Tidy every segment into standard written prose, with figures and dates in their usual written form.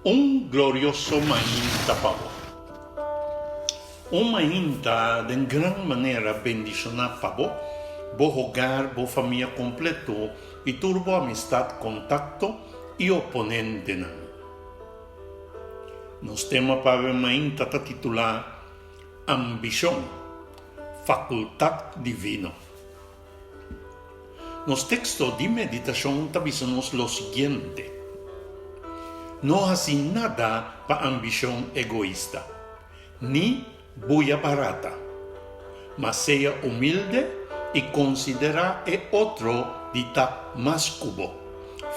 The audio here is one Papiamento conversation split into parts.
Un glorioso mainta pa bo. Un mainta den gran manera bendishoná pa bo, bo hogar, bo famia kompleto i tur bo amistat, kontakto i oponentenan. Nos tema pa awe mainta ta titulá Ambishon, Fakultat Divino. Nos teksto di meditashon ta bisa nos lo siguiente, No hasi nada pa ambishon egoista, ni buya barata, ma sea humilde i konsiderá e otro di ta mas ku bo.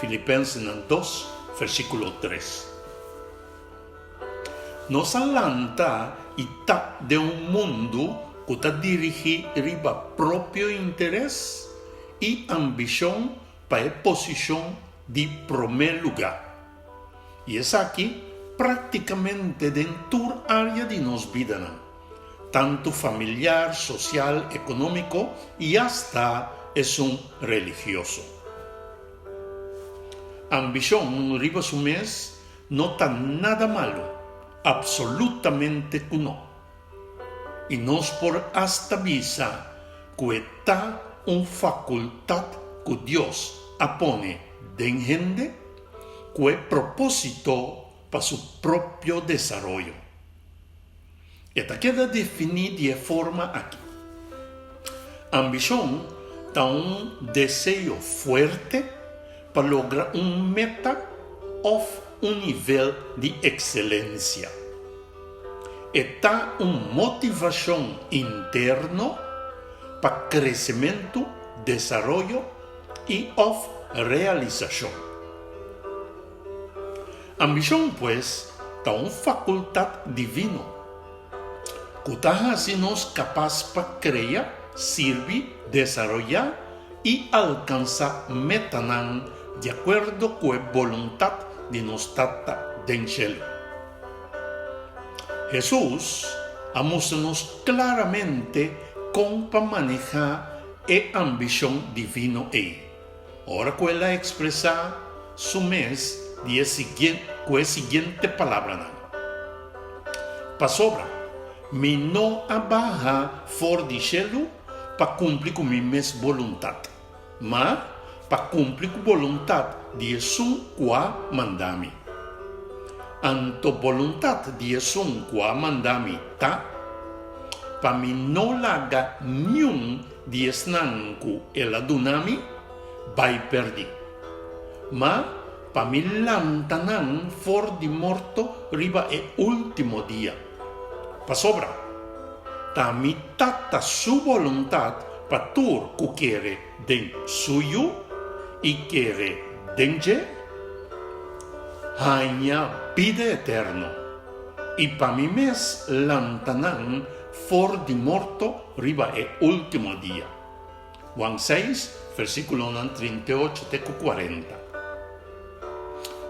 Filipensenan dos, versíkulo tres. Nos a lanta i ta den un mundu ku ta dirigí riba propio interes i ambishon pa e posishon di promé lugá. I esaki práktikamente den tur área di nos bidanan, tantu familiar, sosial, ekonómiko i asta esun religioso. Ambishon riba su mes No ta nada malu, absolutamente ku no. I nos por asta bisa ku e ta un fakultat ku Dios a pone den hende ku e propósito pa su propio desaroyo. E ta keda definí di e forma aki, Ambishon ta un deseo fuerte pa logra un meta òf un nivel di ekselensia. E ta un motivashon interno pa kresementu, desaroyo i òf realisashon. Ambishon, pues, ta un fakultat divino ku ta hasi nos kapas pa krea, sirbi, desaroyá i alkansá metanan di akuerdo ku e boluntat di nos Tata den shelu. Hesus a mustra nos klaramente kon pa manehá e ambishon divino ei. Ora ku el a ekspresá su mes di e ku e siguiente palabranan, Pasobra mi no a baha for di shelu pa kumpli ku mi mes boluntat, ma pa kumpli ku boluntat di esun ku a manda mi. Anto boluntat di esun ku a manda mi ta, pa mi no laga niun Di esnan ku el a duna mi, bai pèrdí. Ma pa mi lanta nan for di morto riba e último dia. Pasobra, ta mi Tata su boluntat pa tur ku kere den su Yu i kere den dje, haña bida eterno, i pa mi mes lanta nan for di morto riba e último dia. Juan seis, versíkulonan 38 te ku 40.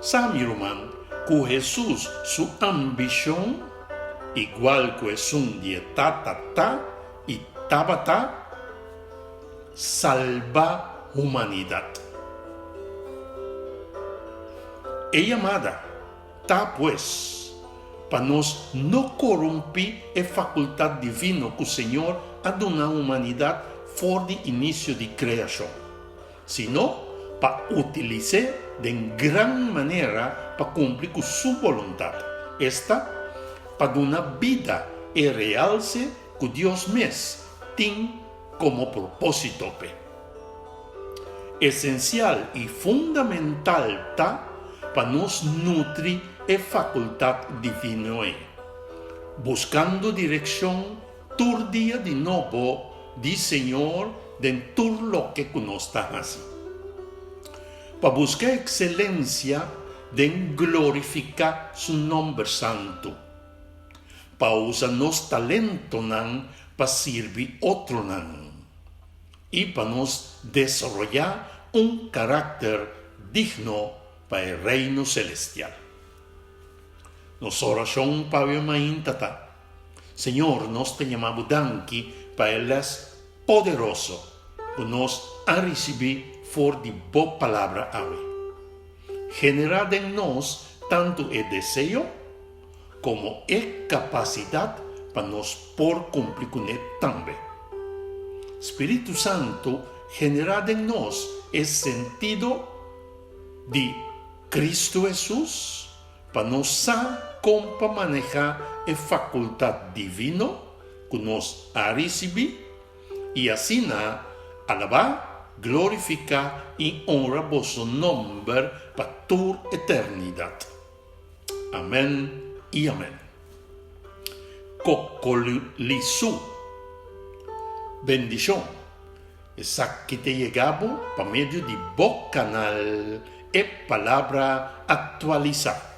Sa, mi ruman, ku Hesus su ambishon, igual ku esun di e Tata ta i tabata, salba humanidat. E yamada. Ta pues, pa nos no korumpí e fakultat divino ku Señor a duna humanidat for di inisio di kreashon, sino pa utilis'é den gran manera pa kumpli ku Su boluntat, esta, pa duna bida e realse ku Dios mes tin komo propósito p'e. Esensial i fundamental ta pa nos nutri e fakultat divino ei, buskando direkshon tur dia di nobo di Señor den tur loke ku nos ta hasi. Pa buska ekselensia den glorifiká Su nòmber santu. Pa usa nos talentonan pa sirbi otronan. I pa nos desaroyá un karakter digno pa e Reino Selestial. Nos orashon pa awe mainta ta, Señor, nos ta yama Bo danki pa e lès poderoso ku nos a risibí for di Bo Palabra awe. Generá den nos. tantu e deseo komo e kapasidat pa nos por kumpli kuné tambe. Spiritu Santu generá den nos e sentido di Kristu Hesus pa nos sa kon pa manehá e fakultat divino ku nos a risibí i asina alabá, glorifiká i onra boso nòmber pa tur eternidat. Amèn i amèn. Kokolisú. Bendishon. Esaki ta yega bo pa medio di bo kanal E Palabra Aktualisá.